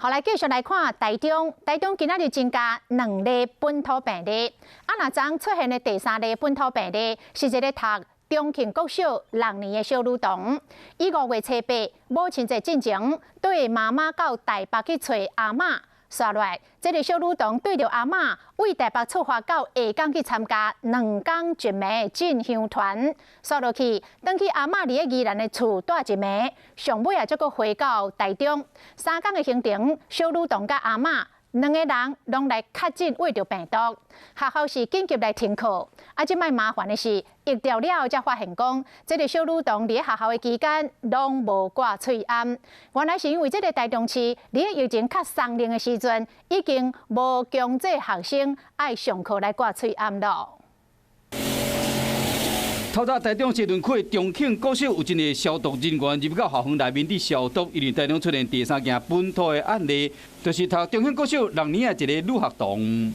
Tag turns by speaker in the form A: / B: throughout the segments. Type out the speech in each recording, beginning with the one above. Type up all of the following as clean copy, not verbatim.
A: 好，來繼續來看台中，台中今仔日增加兩例本土病例，啊，若昨出現的第三例本土病例是一个讀中慶國小六年的小女童，伊5月初8母親節進前綴媽媽到台北去揣阿嬤，煞落來，這个小女童綴著阿嬤為台北出發到下港去參加兩工一暝進香團，煞落去，轉去阿嬤佇咧宜蘭的厝蹛一暝，上尾啊，才閣回到台中。3工的行程，小女童佮阿嬤兩個人攏來確診秽著病毒，學校是緊急來停課。啊，這擺麻煩的是，疫調了後才發現講，這个小女童佇咧學校的期間攏無掛喙罨。原來是因為這个台中市佇咧疫情較鬆動的時陣，已經無強制學生愛上課來掛喙罨咯。
B: 透早台中市崙區中慶國小有一个消毒人員入到校園內面佇消毒，因為台中出現第三件本土的案例，就是讀中慶國小六年的一个女學童。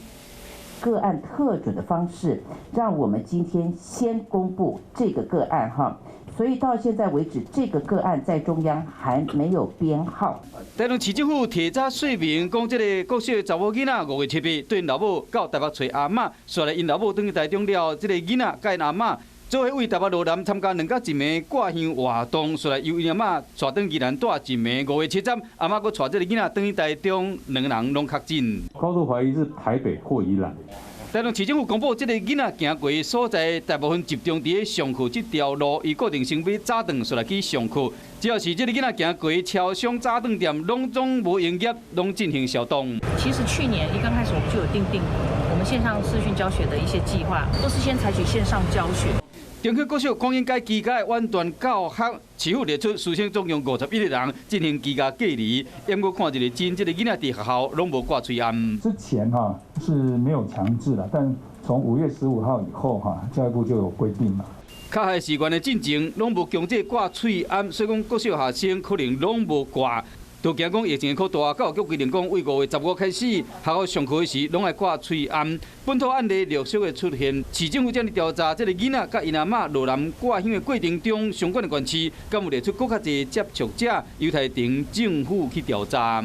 C: 個案特准的方式，讓我們今天先公布這個個案哈，所以到現在為止，這個個案在中央還沒有編號。
B: 台中市政府提早說明，講這个國小的查某囡仔5月7日綴𪜶老母到台北揣阿嬤，煞來𪜶老母轉去台中了，這个囡仔佮𪜶阿嬤做伙為台北羅南參加兩工一暝掛香活動，煞來由𪜶阿嬤帶轉宜蘭蹛一暝。5月7日，阿嬤閣帶這个囡仔轉去台中，兩个人攏確診。
D: 高度懷疑是台北或宜蘭。
B: 台中市政府公布，這个囡仔行過的所在，大部分集中佇咧上課這條路，伊固定先買早頓，煞來去上課。只要是這个囡仔行過超商早頓店，攏總無營業，攏進行消毒。
E: 其實去年一剛開始，我們就有訂定我們線上視訊教學的一些計劃，都是先採取線上教學。
B: 中慶國小廣英街居家的遠端教學，市府列出師生總共51個人進行居家隔離。不過看一个真，這个囡仔佇學校攏無掛喙罨。
F: 之前哈是沒有強制的，但從5月15號以後哈，教育部就有規定了。
B: 較害時間的進前攏無強制掛喙罨，所以講國小學生可能攏無掛。都驚講疫情擴大，教育局規定講，為5月15開始，學校上課時攏愛掛喙罨。本土案例陸續的出現，市政府正佇調查這个囡仔佮𪜶阿嬤羅南掛香的過程中，相關的縣市，敢有列出閣較濟接觸者，有待等政府去調查。